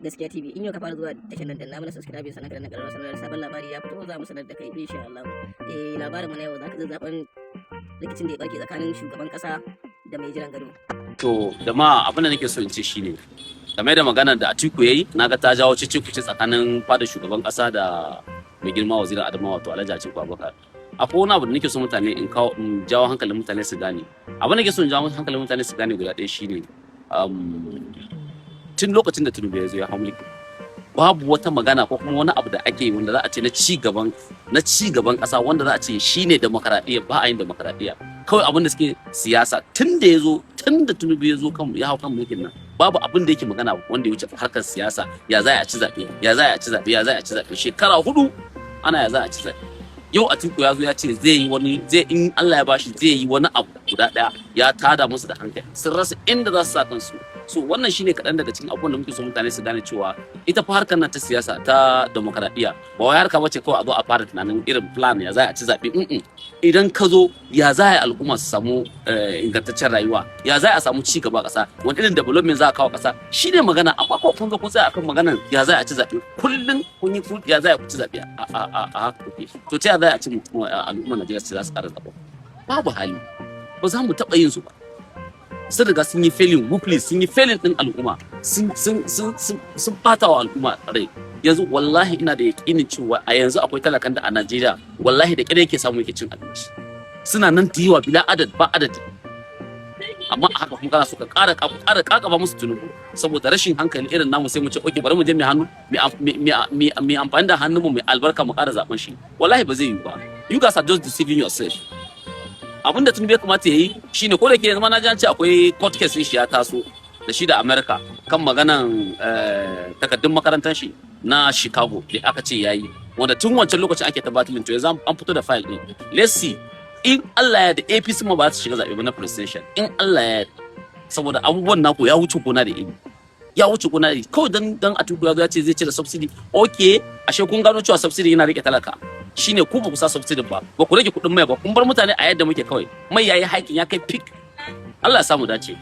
Gaskiya TV. In yau ka fara zuwa tashar nan, danna mana subscribe, sannan ka danna ƙararrawar sanar. Sabon labari ya fito, za mu sanar da kai insha Allah. Eh, labarin mu na yau zaka zazzafan rikicin da ya barke tsakanin shugaban kasa da mai jiran gado. To jama'a, abin da nake so in ce shine game da maganar da Atiku yayi, naga ta jawo cece-kuce tsakanin fadar shugaban kasa da mai girma wazirin Adamawa, wato Alhaji Atiku Abubakar. Akwai wani abu da nake so mutane in kawo, in jawo hankalin mutane su gane. Abin da nake so in jawo hankalin mutane su gane guda ɗaya shine tun lokacin da Tinubu ya zo ya hau mulki, babu wata magana ko kuma wani abu da ake yi wanda za a ce na ci gaban ƙasa, wanda za a ce shine demokaradiyya. Ba a yin demokaradiyya, kawai abin da suke siyasa. Tun da ya zo, tun da Tinubu ya zo kan ya hau kan mulkin nan, babu abin da yake magana wanda ya wuce harkar siyasa: ya za a ci zaɓe, ya za a ci zaɓe, ya za a ci zaɓe. Shekara 4 ana ya za a ci zaɓe. Yau Atiku ya zo ya ce zai yi wani, zai, in Allah ya bashi, zai yi wani abu guda ɗaya, ya tada musu da hankali, sun rasa inda za su sa kansu. So wannan shine kaɗan daga cikin abubuwan da muke so mutane su gane, cewa ita fa harkar nan ta siyasa, ta demokaradiyya, ba wai harka bace kawai a zo a fara tunanin irin plan ya za a ci zaɓe. Idan ka zo, ya za a yi al'umma su samu ingantaccen rayuwa, ya za a samu ci gaba ƙasa, wani irin development za a kawo ƙasa, shine magana. Amma ko kun zo kun tsaya akan maganan ya za a ci zaɓe, kullum kun yi ya za a ci zaɓe, a haka kuke. To ta ya za a ci al'ummar Najeriya su za su ƙara zaɓa? Babu hali, ba za mu taɓa yin su ba. Sun riga sun yi failing woefully, sun yi failing din al'umma, sun bata wa al'umma rai. Yanzu wallahi ina da yakinin cewa a yanzu akwai talakan da a Najeriya wallahi da ƙyar yake samu yake cin abinci. Suna nan da yawa, bila adad, ba adadi. Amma a haka kuma kana so ka ƙara ƙaƙaba musu Tinubu. Saboda rashin hankali irin namu, sai mu ce, "Okay, bari mu je mu hannu mu amfani da hannunmu mai albarka mu ƙara zaben shi." Wallahi ba zai yiwu ba. You guys are just deceiving yourself. Abinda Tinubu ya kamata ya yi shine, ko da ke yanzu ma na ji an ce akwai court case shi ya taso da shi da America kan maganan takardun makarantar shi na Chicago da aka ce yayi, wanda tun wancan lokacin ake tabbatar. To yanzu an fito da file din. Let's see. In Allah ya da, APC ma ba za ta shiga zaɓe ba na presidential, in Allah ya yarda, saboda abubuwan naku ya wuce gona da iri, ya wuce gona da iri. Kawai dan Atiku ya zo ya ce zai cire subsidy, okay, ashe kun gano cewa subsidy yana rike talaka. Shine ku ba ku sa subsidy ba, ba ku rage kuɗin mai ba, kun bar mutane a yadda muke. Kawai mai yayi hiking, ya kai peak. Allah ya samu dace.